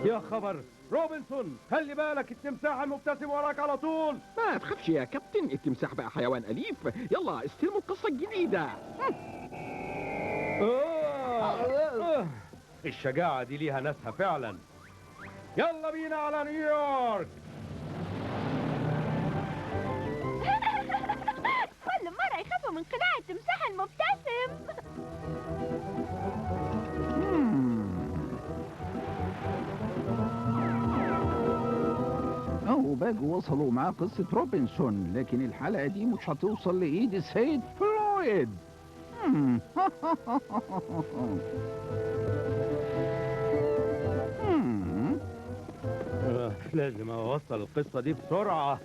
يا خبر، روبنسون خلي بالك، التمساح المبتسم وراك على طول. ما تخافش يا كابتن، التمساح بقى حيوان أليف. يلا استلموا القصة الجديدة. الشجاعة دي ليها ناسها فعلا. يلا بينا على نيويورك. كل مرة يخافوا من قناع التمساح المبتسم. أو باجوا وصلوا مع قصة روبنسون، لكن الحلقة دي مش هتوصل لإيد السيد فلويد. لازم أوصل القصة دي بسرعة.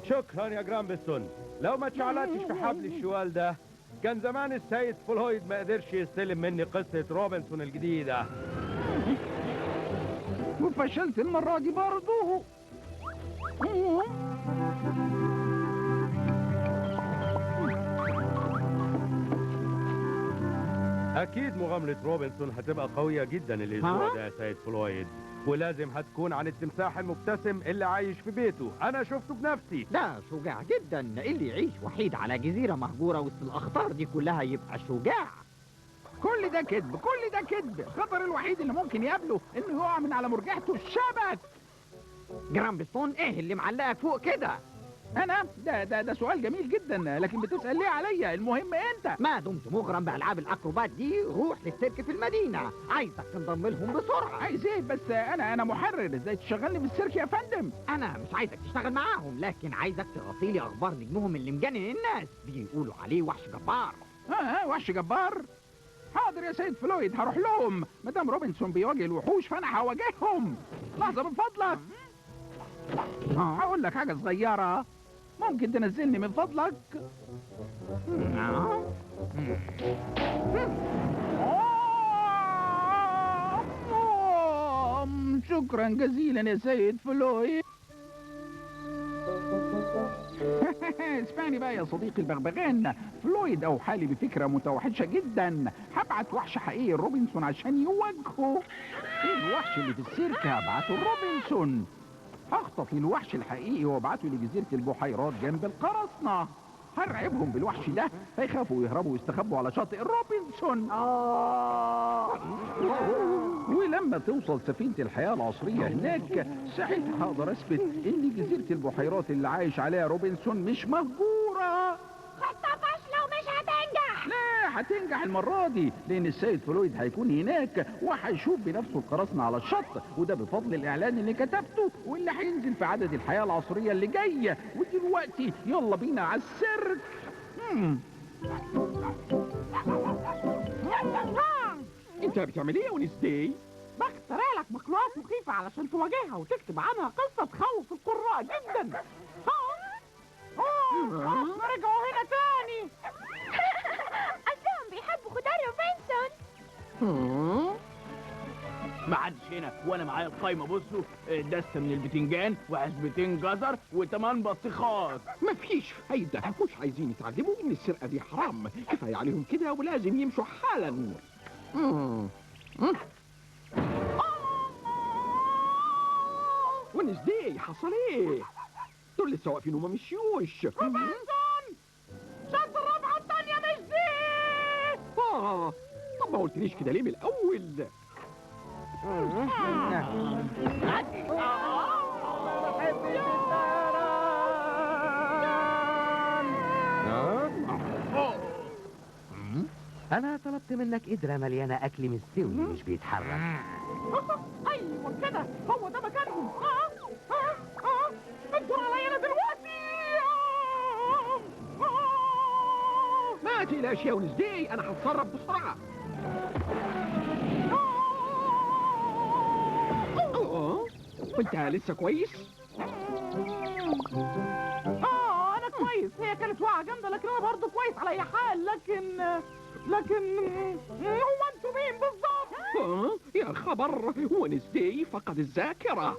شكرا يا جرامبستون، لو ما اتشعلقتش في حبل الشوال ده كان زمان السيد فلويد ما قدرش يستلم مني قصة روبنسون الجديدة. وفشلت المرة دي برضه. أكيد مغامرة روبنسون هتبقى قوية جدا الأسبوع ده يا سيد فلويد، ولازم هتكون عن التمساح المبتسم اللي عايش في بيته، أنا شفته بنفسي. ده شجاع جدا، اللي يعيش وحيد على جزيرة مهجورة وسط الأخطار دي كلها يبقى شجاع. كل ده كذب، كل ده كذب. الخطر الوحيد اللي ممكن يقابله إنه يقع من على مرجحته الشبك. جرامبستون، إيه اللي معلقك فوق كده؟ أنا؟ ده سؤال جميل جدا، لكن بتسأل ليه عليا؟ المهم أنت. ما دمت مغرم بألعاب الأكروبات دي، روح للسيرك في المدينة، عايزك تنضم لهم بسرعة. عايز إيه؟ بس أنا محرر، إزاي تشغلني في السيرك يا فندم؟ أنا مش عايزك تشتغل معاهم، لكن عايزك تغطي لي أخبار نجمهم اللي مجنن الناس، بيقولوا عليه وحش جبار. وحش جبار؟ حاضر يا سيد فلويد، هروح لهم. ما دام روبنسون بيواجه الوحوش فأنا هواجههم. لحظة من فضلك، هقول لك حاجة صغيرة، ممكن تنزلني من فضلك؟ شكرا جزيلا يا سيد فلويد. اسمعني بقى يا صديقي البغبغان، فلويد أوحالي بفكرة متوحشة جدا. هبعت وحش حقيقي روبنسون عشان يواجهه. الوحش اللي في السيرك هبعته روبنسون. هخطف الوحش الحقيقي وابعته لجزيرة البحيرات جنب القراصنة. هرعبهم بالوحش ده فيخافوا ويهربوا ويستخبوا على شاطئ روبنسون. ولما توصل سفينة الحياة العصرية هناك، ساعتها هقدر اثبت ان جزيرة البحيرات اللي عايش عليها روبنسون مش مهجورة. خطة فاشلة ومش هتنجح. لا، هتنجح المرة دي، لأن السيد فلويد هيكون هناك وهيشوف بنفسه القراصنة على الشط، وده بفضل الإعلان اللي كتبته واللي هينزل في عدد الحياة العصرية اللي جاية. ودلوقتي يلا بينا على السيرك. انت بتعمل ايه يا ونسداي؟ بخترع لك مخلوقات مخيفة علشان تواجهها وتكتب عنها قصة تخوف القراء جدا. رجعوا هنا تاني. أصلهم بيحبوا خضار روبنسون. ما حدش هنا وانا معايا القايمة. بصوا، دستة من البتنجان وحزبتين جزر و8 بطيخات. مفيش فايدة، مش عايزين يتعلموا ان السرقة دي حرام. كفاية عليهم كده ولازم يمشوا حالا. ونسداي حصل ايه؟ دول لسه واقفين وما مشيوش. روبنسون، شد الرابعة الثانية مش دي. طب ما قلتليش كده ليه من الأول؟ أنا طلبت منك قدرة مليانة أكل مستوي مش بيتحرك. أيوة كده، هو ده مكانهم. انتوا عليا أنا دلوقتي. ما تقلقش يا ونسداي، أنا هتصرف بسرعة. وانت لسه كويس؟ أنا كويس. هي كانت وقعة جامدة لكن أنا برضه كويس على أي حال. لكن هو أنتوا مين بالظبط؟ يا خبر، ونسداي فقد الذاكرة.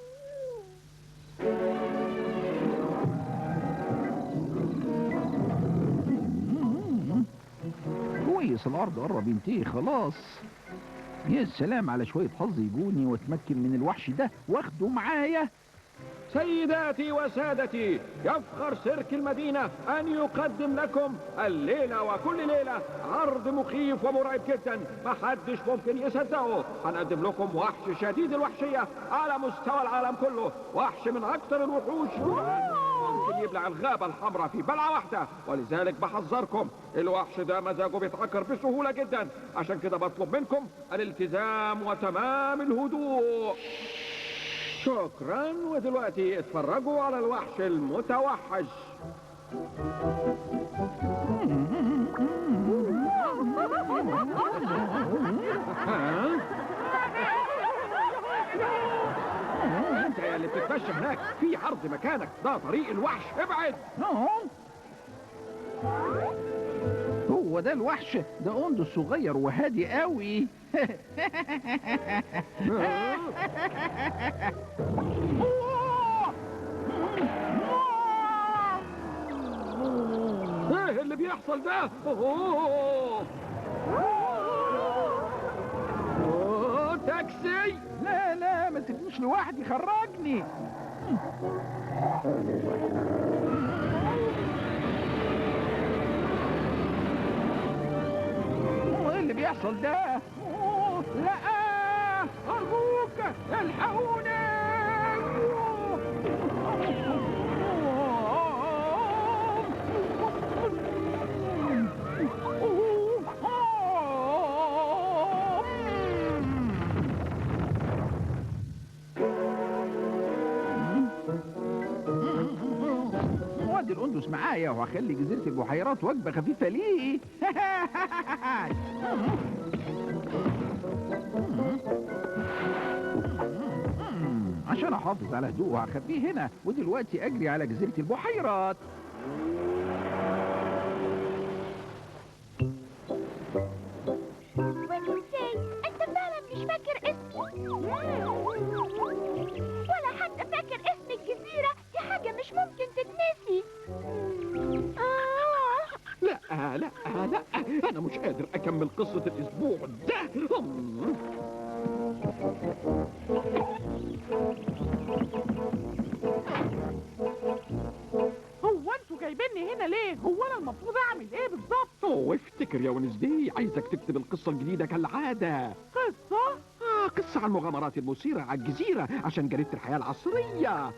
كويس، العرض قرب ينتهي خلاص. يا سلام على شوية حظ يجوني واتمكن من الوحش ده واخده معايا. سيداتي وسادتي، يفخر سيرك المدينة أن يقدم لكم الليلة وكل ليلة عرض مخيف ومرعب جدا محدش ممكن يصدقه. هنقدم لكم وحش شديد الوحشية على مستوى العالم كله، وحش من أكثر الوحوش ممكن يبلع الغابة الحمراء في بلعة واحدة، ولذلك بحذركم الوحش ده مزاجه بيتعكر بسهولة جدا، عشان كده بطلب منكم الالتزام وتمام الهدوء. شكرا، ودلوقتي اتفرجوا على الوحش المتوحش. انت يا اللي بتتمشى هناك في عرض مكانك، ده طريق الوحش، ابعد. هو ده الوحش؟ ده قندس صغير وهادي قوي. ايه اللي بيحصل ده؟ أوه. تاكسي! لا لا، ما تسيبنيش لوحدي، خرجني. ايه اللي بيحصل ده؟ لا، أرجوك الحقوني. وادي القندس معايا وهخلي جزيرة البحيرات وجبة خفيفة ليه. عشان احافظ على هدوءه هخبيه هنا، ودلوقتي اجري على جزيرة البحيرات. وينزداي، انت فعلا مش فاكر اسمي ولا حتى فاكر اسم الجزيرة، دي حاجة مش ممكن تتنسي. لا لا لا، انا مش قادر اكمل قصة الاسبوع ده. هو انتوا جايبيني هنا ليه؟ هو انا المفروض اعمل ايه بالظبط؟ اوه افتكر يا ونزداي، عايزك تكتب القصة الجديدة كالعادة. قصة؟ قصة عن المغامرات المثيرة على الجزيرة عشان جريدة الحياة العصرية.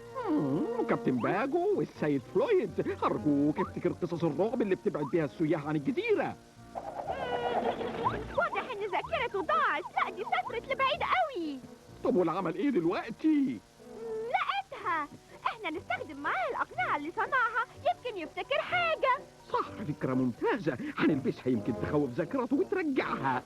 كابتن باجو والسيد فلويد، أرجوك افتكر قصص الرعب اللي بتبعد بيها السياح عن الجزيرة. واضح إن ذاكرته ضاعت، لا دي سافرت لبعيد قوي. طب والعمل إيه دلوقتي؟ لقيتها، إحنا نستخدم معاها الأقنعة اللي صنعها، يمكن يفتكر حاجة. صح، فكرة ممتازة، هنلبسها يمكن تخوف ذاكرته وترجعها.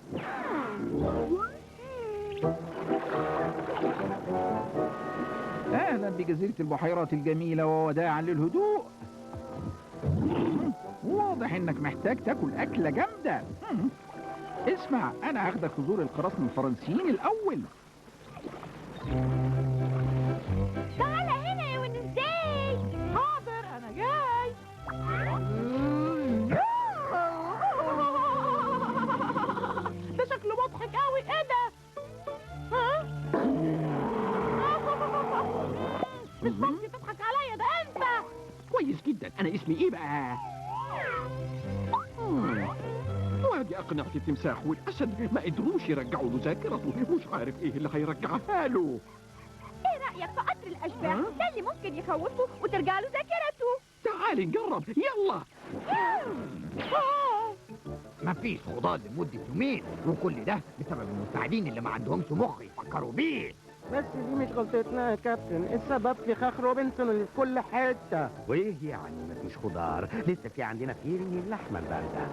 أهلا بجزيرة البحيرات الجميلة ووداعا للهدوء. واضح إنك محتاج تاكل أكلة جامدة. اسمع، أنا هاخدك تزور القراصنة الفرنسيين الأول. تعال هنا يا ونزداي. حاضر، أنا جاي. ده شكله مضحك قوي، إيه ده؟ مش ممكن تضحك عليا، ده انت. كويس جدا، انا اسمي ايه بقى؟ وادي اقنعة التمساح والاسد ما قدروش يرجعوا له ذاكرته، مش عارف ايه اللي هيرجعها له. ايه رايك في قطر الاشباح؟ ده اللي ممكن يخوفه وترجع له ذاكرته. تعالي نجرب، يلا. مفيش خضار لمدة يومين، وكل ده بسبب المساعدين اللي ما عندهمش مخ يفكروا بيه. بس دي مش غلطتنا يا كابتن، السبب في خاخ روبنسون اللي في كل حتة. وايه يعني مفيش خضار؟ لسه في عندنا فيري اللحمة الباردة.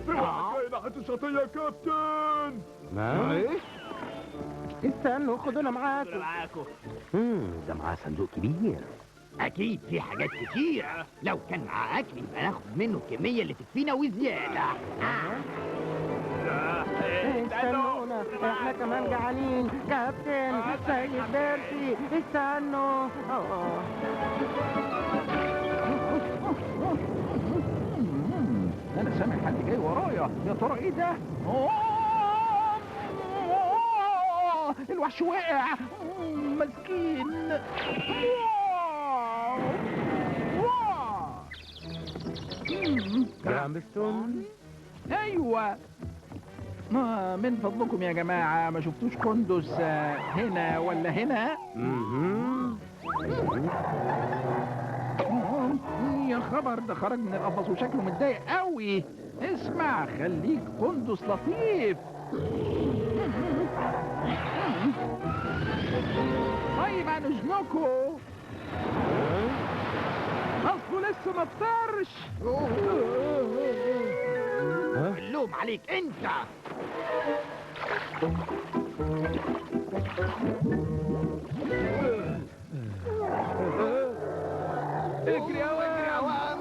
في واحد جاي ناحية الشاطئ يا كابتن. ما ايه؟ استنوا، خدونا معاكم. ده معاه صندوق كبير، أكيد في حاجات كتيرة. لو كان معاه أكل يبقى ناخد منه الكمية اللي تكفينا وزيادة. استنونا، احنا كمان جعانين. كابتن سيد بيرسي، استنوا. انا سامع حد جاي ورايا، يا ترى ايه ده؟ الوحش وقع مسكين. جرامبستون؟ ايوه. من فضلكم يا جماعة، ما شفتوش قندس هنا ولا هنا؟ يا خبر، ده خرج من القفص وشكله متضايق قوي. اسمع، خليك قندس لطيف. طيب عن اذنكم، اصله لسه ما فطرش. اللوم عليك انت. اجري يا واد،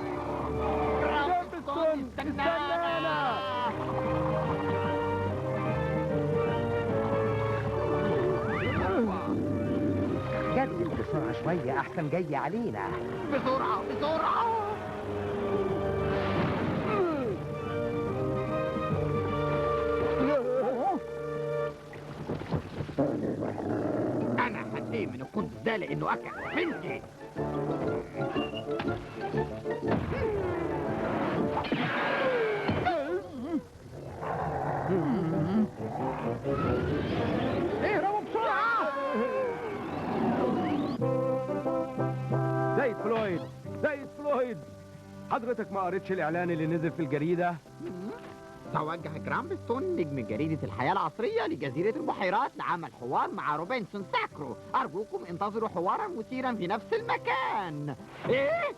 جرامبستون استنانا. جدد بسرعة شوية أحسن، جاي علينا. بسرعة بسرعة. أنا هتضايق من القندس ده لأنه أكل بنتي. اهربوا بسرعة. سيد فلويد، سيد فلويد، حضرتك ما قريتش الإعلان اللي نزل في الجريدة؟ توجه جرامبستون نجم جريدة الحياة العصرية لجزيرة البحيرات لعمل حوار مع روبنسون ساكرو. أرجوكم انتظروا حوارا مثيرا في نفس المكان. إيه؟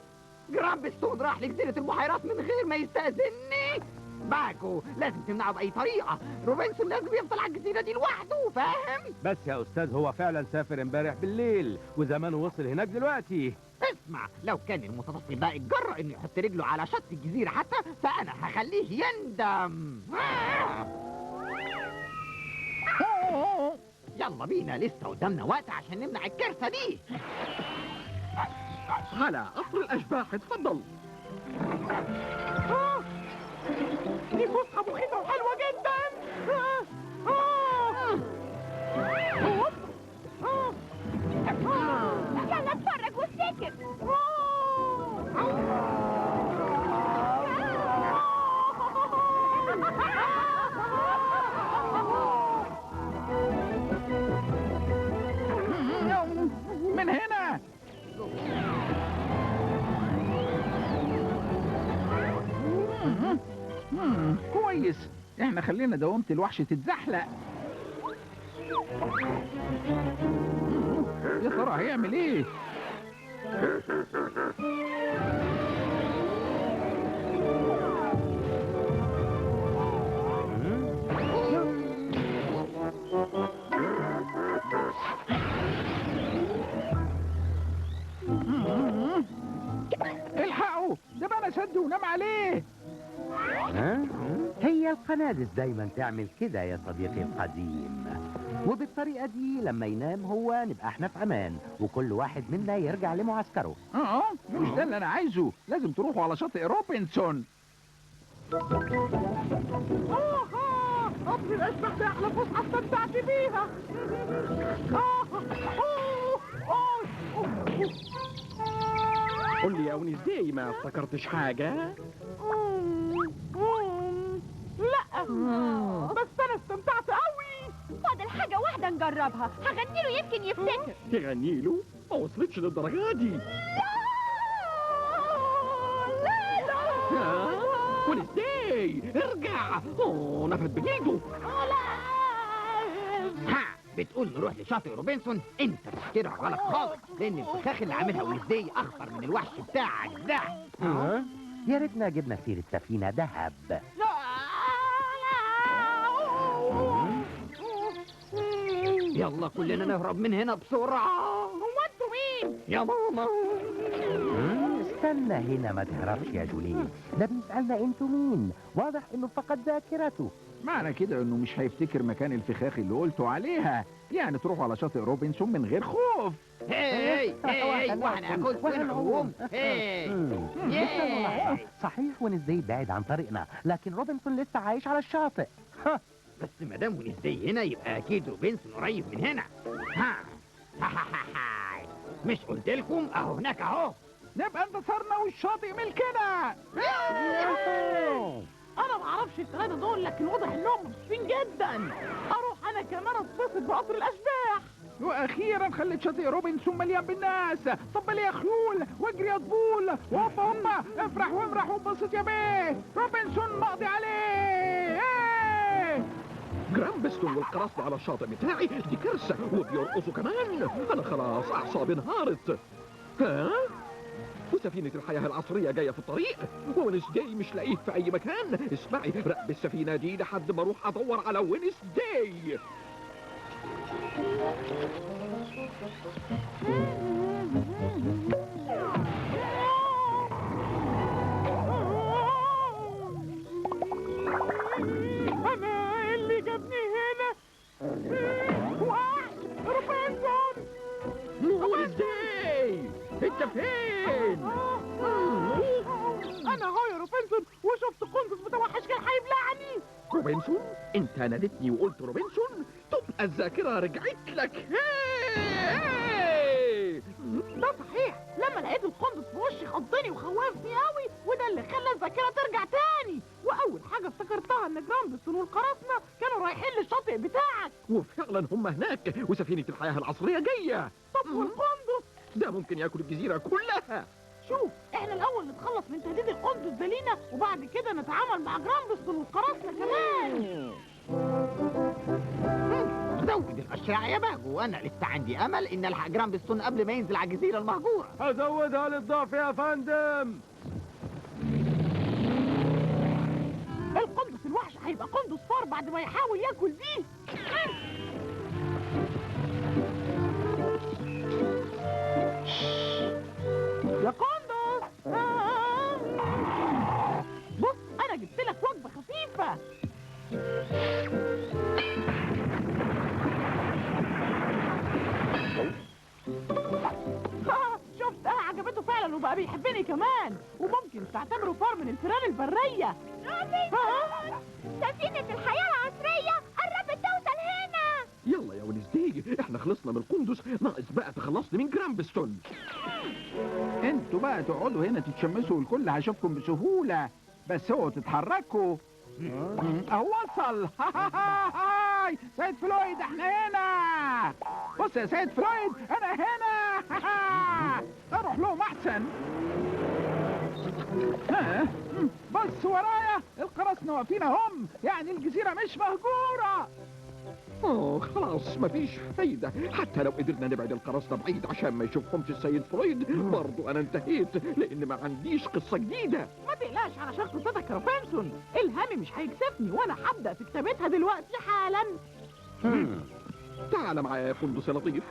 جرامبستون راح لجزيرة البحيرات من غير ما يستأذني؟ باكو لازم تمنعه بأي طريقة. روبنسون لازم يفضل على الجزيرة دي لوحده، فاهم؟ بس يا أستاذ، هو فعلا سافر امبارح بالليل وزمانه وصل هناك دلوقتي. اسمع، لو كان المتطفل ده اتجرأ انه يحط رجله على شط الجزيرة حتى، فأنا هخليه يندم. يلا بينا، لسه قدامنا وقت عشان نمنع الكارثة دي. على قصر الأشباح، اتفضل. دي فسحة مخيفة وحلوة جدا. يلا اتفرج وافتكر. من هنا. كويس، احنا خلينا دوامة الوحش تتزحلق. يا ترى هيعمل ايه؟ الحقوا، ده بقى سد ونام عليه. هي القنادس دايما تعمل كده يا صديقي القديم، وبالطريقة دي لما ينام هو نبقى احنا في امان، وكل واحد منا يرجع لمعسكره. مش ده اللي انا عايزه، لازم تروحوا على شاطئ روبنسون. قطر الاشباح ده احلى فسحة استمتعت بيها. قول لي يا ونزداي، ما افتكرتش حاجة؟ لا، بس انا استمتعت قوي. فاضل حاجة واحدة نجربها، هغني له يمكن يفتكر. تغني له؟ ما وصلتش للدرجة دي. لا لا ونزداي ارجع. نفد بجلده. ها، بتقول نروح لشاطئ روبنسون؟ انت تفكيرك غلط خالص، لان الفخاخ اللي عاملها ونزداي اخطر من الوحش بتاعك ده. يا ريتنا جبنا سيرة سفينة ذهب. يلا كلنا نهرب من هنا بسرعة. هو انتوا مين؟ يا ماما. استنى هنا، ما تهربش يا جوليه، ده بيسألنا انتوا مين، واضح انه فقد ذاكرته. معنى كده انه مش هيفتكر مكان الفخاخ اللي قلتوا عليها، يعني تروحوا على شاطئ روبنسون من غير خوف. هاي هاي، وهناكل ونعوم. هاي. صحيح ونزداي بعيد عن طريقنا، لكن روبنسون لسه عايش على الشاطئ. بس ما دام ونزداي هنا يبقى اكيد روبنسون قريب من هنا. ها ها ها ها، مش قلت لكم؟ اهو هناك اهو. نبقى انتصرنا والشاطئ ملكنا. انا ما اعرفش الثلاثة دول، لكن واضح انهم مبسوطين جدا. اروح انا كمان اتبسط بقطر الاشباح. واخيرا خليت شاطئ روبنسون مليان بالناس. طب يا خيول واجري يا طبول، وهوبا هوبا، افرح وامرح وانبسط يا بيه، روبنسون مقضي عليه. ايه؟ جرامبستون والقراصنة على الشاطئ بتاعي دي كارثة، وبيرقصوا كمان. انا خلاص اعصابي انهارت. ها؟ وسفينة الحياة العصرية جاية في الطريق، وونسداي مش لاقيه في أي مكان. اسمعي، راقب السفينة دي لحد ما أروح أدور على ونسداي. أنا اللي جابني هنا وحش روبنسون. ونسداي انت فين؟ انا اهو يا روبنسون، وشفت قندس متوحش كان هيبلعني. روبنسون؟ انت ناديتني وقلت روبنسون؟ تبقى الذاكرة رجعت لك. هاي! ده صحيح، لما لقيت القندس في وشي خضني وخوفني قوي، وده اللي خلى الذاكرة ترجع تاني. واول حاجة افتكرتها ان جرامبستون والقراصنة كانوا رايحين للشاطئ بتاعك، وفعلا هم هناك، وسفينة الحياة العصرية جاية. طب والقندس؟ ده ممكن ياكل الجزيرة كلها. شوف، احنا الاول نتخلص من تهديد القندس ده لينا، وبعد كده نتعامل مع جرامبستون والقراصنة كمان. زود الأشرعة يا باجو، وانا لسه عندي امل ان الحق جرامبستون قبل ما ينزل على الجزيرة المهجورة. هزودها للضعف يا فندم. القندس الوحش هيبقى قندس فار بعد ما يحاول ياكل دي. يا قندس، بص انا جبت لك وجبة خفيفة. شفتها عجبته فعلا وبقى بيحبني كمان، وممكن تعتبره فار من الفيران البرية. روبنسون، سفينة الحياة العصرية قربت توصل هنا. يلا يا ونسداي، احنا خلصنا من القندس، ناقص بقى تخلصني من جرامبستون. انتوا بقى تقعدوا هنا تتشمسوا والكل هشوفكم بسهولة، بس اوعوا تتحركوا. اهو وصل. هاي سيد فلويد، احنا هنا. بص يا سيد فلويد، انا هنا. اروح لهم احسن. بص ورايا، القراصنة واقفين اهم، يعني الجزيرة مش مهجورة. اوه خلاص مفيش فايدة، حتى لو قدرنا نبعد القراصنة بعيد عشان ما يشوفهمش السيد فرويد، برضو انا انتهيت لان ما عنديش قصة جديدة. ما تقلقش علشان قصتك يا روبنسون، الهامي مش هيكسفني، وانا هبدأ في كتابتها دلوقتي حالا. تعال معايا يا قندس يا لطيف.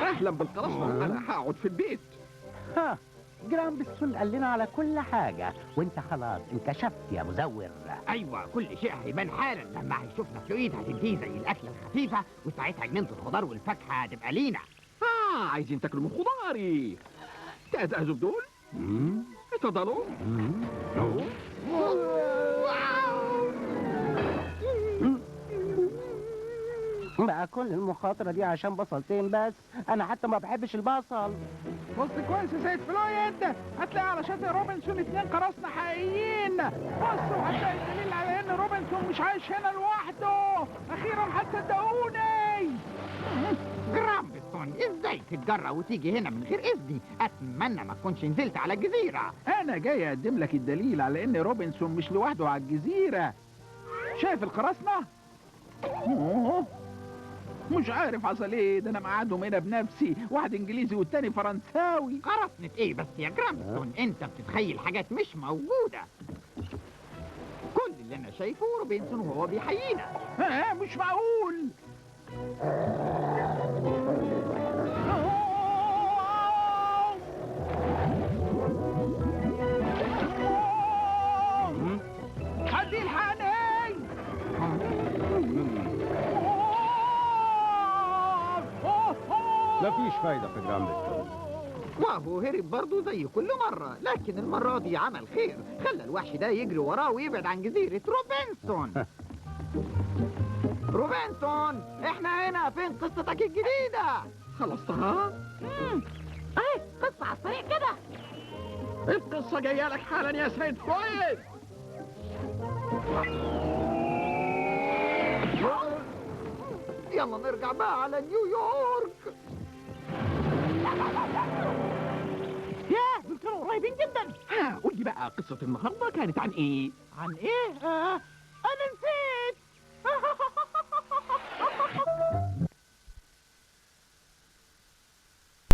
اهلا بالقراصنة، انا هقعد في البيت. ها، جرامبستون قال لنا على كل حاجة، وانت خلاص انكشفت يا مزور. ايوه، كل شيء هيبان حالا لما هيشوفنا فلويد. هتنتهي زي الاكلة الخفيفة، وساعتها جنينة الخضار والفاكهة هتبقى لينا. عايزين تاكلوا من خضاري. تأزأزوا بدول؟ اتفضلوا. بقى كل المخاطرة دي عشان بصلتين بس؟ أنا حتى ما بحبش البصل. بص كويس يا سيد فلويد، هتلاقي على شاطئ روبنسون 2 قراصنة حقيقيين. بص، وهتلاقي الدليل على إن روبنسون مش عايش هنا لوحده. أخيرا هتصدقوني. جرامبستون، إزاي تتجرأ وتيجي هنا من غير إذني؟ أتمنى ما تكونش نزلت على الجزيرة. أنا جاي أقدم لك الدليل على إن روبنسون مش لوحده على الجزيرة. شايف القراصنة؟ مش عارف حصل ايه، ده انا مقعدهم هنا بنفسي، واحد انجليزي والتاني فرنساوي. قراصنة ايه بس يا جرامبستون؟ انت بتتخيل حاجات مش موجودة. كل اللي انا شايفه روبنسون وهو بيحيينا. مش معقول. حد يلحقني. مفيش فايدة في جرامبستون. وهو هرب برضه زي كل مرة، لكن المرة دي عمل خير، خلى الوحش ده يجري وراه ويبعد عن جزيرة روبنسون. روبنسون، احنا هنا، فين قصتك الجديدة؟ خلصتها؟ اهي قصة على السريع كده. القصة جاية لك حالا يا سيد فلويد. يلا نرجع بقى على نيويورك. ياه، دول كانوا قريبين جدا. ها، قول لي بقى قصة النهارده كانت عن ايه؟ عن ايه؟ انا نسيت.